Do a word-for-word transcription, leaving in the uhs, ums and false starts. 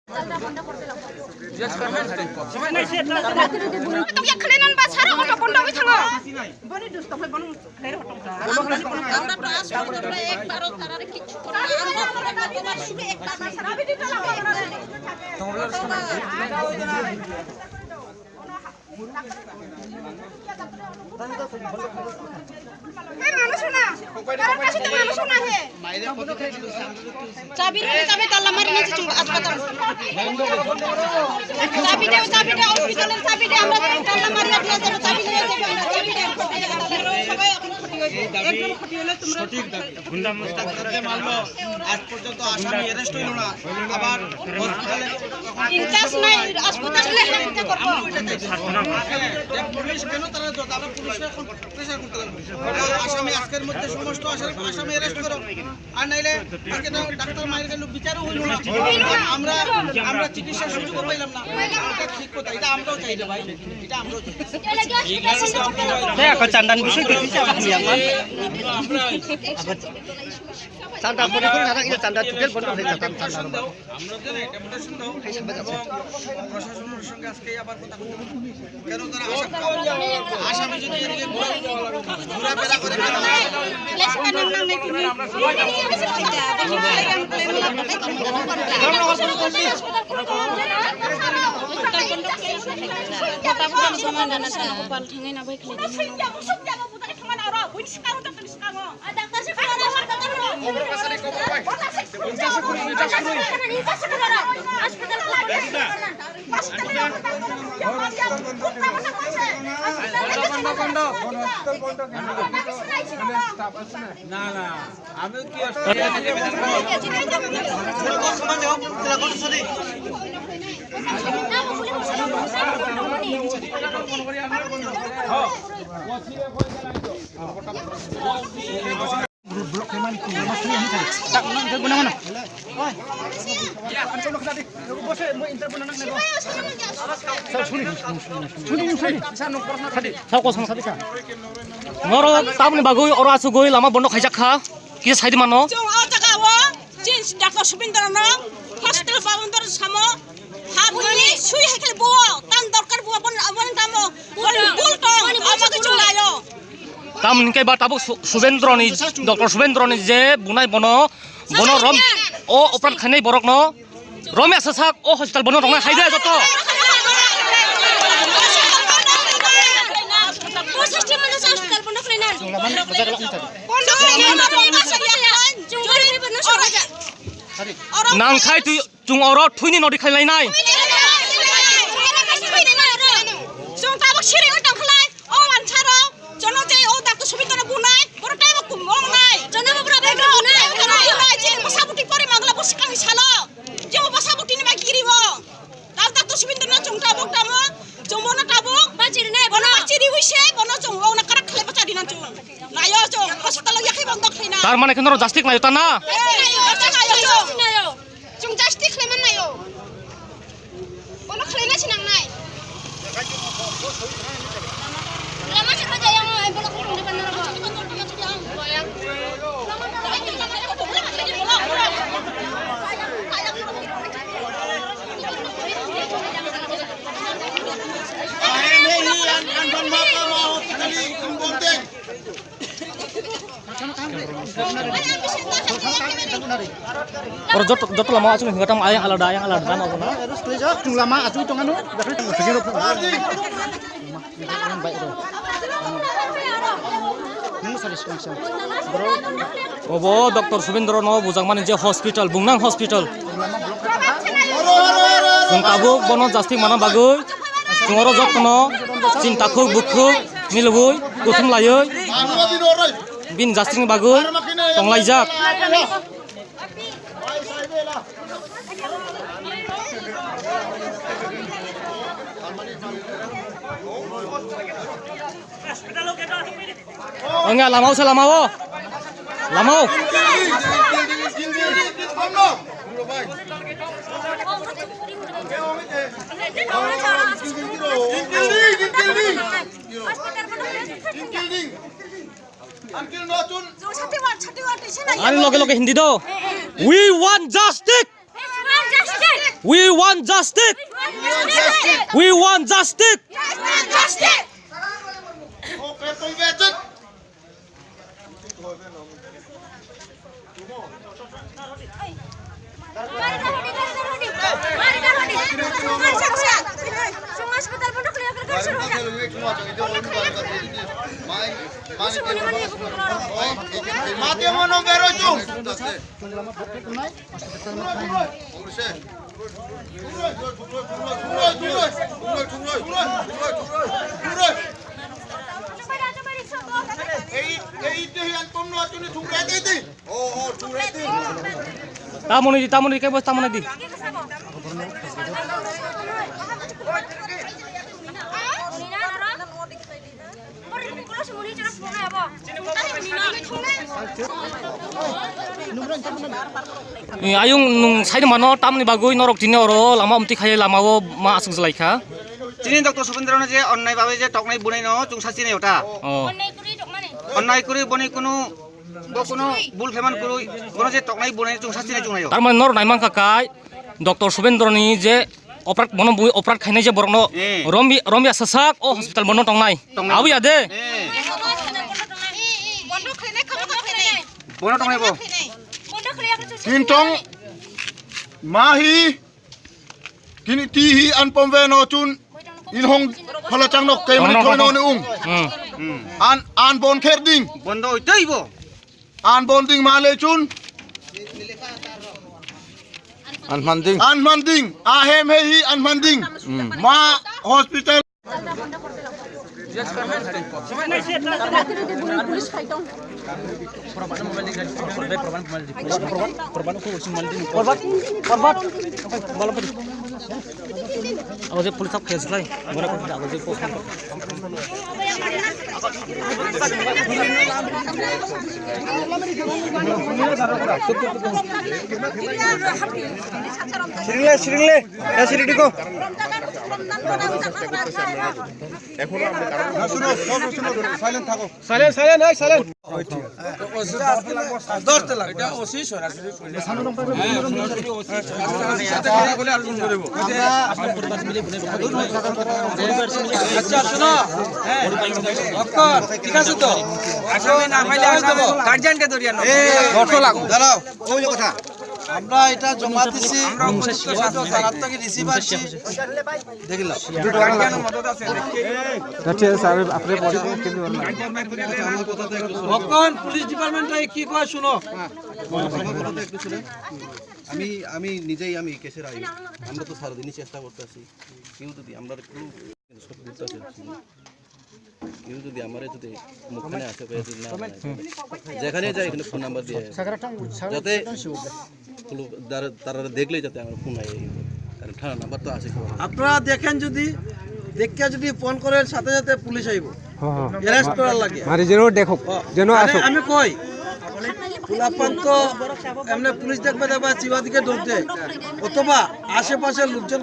Tongya khwlainan ba sara auto bondo wi thango. Boni dus tongkhe bono khlai rw tongkha. Hey, manush na. Karon kaisa tong manush na he. Chabi, chabi tala mari na chichung aspatal. Chabi de, chabi de, hospital chabi de, amra tala mari na diya jabo, chabi de, chabi de, chabi de. Sabai ekdom khoti hole tumra. Sotthik daktar. Gunda musta. Aaj porjonto asami arrest hoilo na, abar hospital-e incharge nai, aspatal-e. Police keno tara, tara police-e ekhon pressure korte lagbo. Asami ajker moddhe somosto asami arrest koro, ar naile ajke to daktar mayer gelo bichar-o hoilo na. Amra, amra chikitsa sujog-o pailam na. Eta thik kotha, eta amrao chai re bhai, eta amrao chai. Dai, ekko chandan bisoi de kisa apni amar. Chanda kori kori nana, ina chanda total bondo hoi jata, chanda ro. আমরা যেন একটা প্রশাসন দাও এবং প্রশাসনের সঙ্গে আজকে আবার কথা বলতে হবে। কেন তারা আসামি, আসামি যদি এদিকে ঘোরা-, ঘোরাফেরা করে কেন? না, না, আমি কি আর Norok tamni bagwi oro asugwi lama bondo khaijak kha, kisa saidi mano. Chwng o jaga o chini Doctor Subindra no hospital babondor samo habwi sui hai khe bo tan dorkar bo bon bon tamo bon bul tong amo ke chwng layo. Tamoni hwnkhe ba tabuk Su-, Subendroni, Doctor Subendroni je bunai bono, bono rom, o operation khainai borokno romya sasak o hospital bono roknai hai de joto. Nangkhai twi Chwng oro thwini nodi khlai lainai. Chwng tabuk siri wng tong khlai. O wansaro, jono je o Doctor Subindra bunai, boro taibo kumung nai. Jono boro taibo bunai, jono bunai, je bwsa bwtwi pori mangla bo swkang salo. Je bwsa bwtwini bai giriwo. Tao Doctor Subindra no chwng tabuk tamo, chwng bono tabuk. Bachiri nai bono. Bachiri wise, bono chwng o na karak khlai bachari na chwng. Nayo chwng, hospital o yakhai bondo khlaina. Tar mane khe norok justice nayo ta na? Eh, nayo, nayo chwng. Nayo. Chwng justice khlai man nayo. Bono khlaina sinang nai. Lama se kha jaya mo, ai bono khlaina ban nang bo. Oro joto, joto lama o aswk hinga tamo ayang alada, ayang alada dana obo na. Chwng lama aswk tongano. Obo Doctor Subendra no bujakmani je hospital, Bungnang hospital. Chwng tabuk bono justice mana bagwi chwng oro jotono chini takhuk bukhuk milwi kuthum laiwi bini justice ni bagwi tonglaijak. Wngya lama o se lama o. Lama o. Ani loge loge Hindi do. We want justice. We want justice. We want justice. Mate mono beroi chung. Tamoni di, tamoni di, kebo tamoni di. Eh, ayung nung saini mano tamni bagwi norok tini oro lama umti khai lama o ma asuk jlai kha. Chini Doctor Subendra no je onnai babe je toknai bunai no chwng sa chini ota. Oh. Onnai kuri boni kunu bo kunu bul kheman kuri bono je toknai bunai chwng sa chini chwng nayo. Tar mane norok nai mankha kai Doctor Subendra ni je operat bono bui operat khainai je borok no Eh. rombi rombi asasak o hospital bono tongnai. Tongnai. Awi ade. Eh. Bono tongnai bo. Kintong mahi kini tihi an pomve no chun inhong phalachang nok kemri Tongnai thoino bo. ni ung. Hmm. An an bon kher ding. Bondo itei bo. An bon ding ma le chun. An man ding. An man ding. A hem he hi an man ding. Hmm. Ma hospital. Abo je police tak kaya sekai. Mora ko abo je ko. Siringle, siringle. Ya siri diko. Silent, silent, hey, silent. দশ টা লাগবে। এটা ওসি সরাসরি কইলে। হ্যাঁ, সরাসরি ওসি সাথে কথা বলে আর ফোন করব। আচ্ছা, শোনো। হ্যাঁ। অক্ষর, ঠিক আছে তো? আসামি না পাইলে আসামি। গার্জিয়ানকে ধরিয়ে আনো। দশ টা লাগবে। দাঁড়াও, ওই যে কথা। আমরা এটা জমা দিছি। আমরা উপযুক্ত হয়তো শাস্তি থানার থেকে রিসিভ আসছি। দেখিলাম। ঠিক আছে, আমি আপনি পরে। ভক্ষণ পুলিশ ডিপার্টমেন্টে কি কয় শুনো। আমি, আমি নিজেই আমি কেসের আইন। আমরা তো সারাদিনই চেষ্টা করতেছি। কেউ যদি আমরা একটু সব করতেছি। কেউ যদি আমার যদি মুখখানে আসে, কেউ যদি না হয়, যেখানে যাই, এখানে ফোন নাম্বার দিয়ে, যাতে পুলু-, তারা, তারা দেখলেই যাতে আমার ফোন হয়, কারণ থানা নাম্বার তো আছে সবার। আপনারা দেখেন, যদি দেখে যদি ফোন করেন, সাথে সাথে পুলিশ আইব। হ্যাঁ, হ্যাঁ। অ্যারেস্ট করার লাগে। মারি যেন দেখো, হ্যাঁ। যেন আরে আসো। আমি কই, পোলাপান তো এমনি পুলিশ দেখবে, দেখবে, চিবা দিকে দৌড় দেয়, অথবা আশেপাশের লোকজন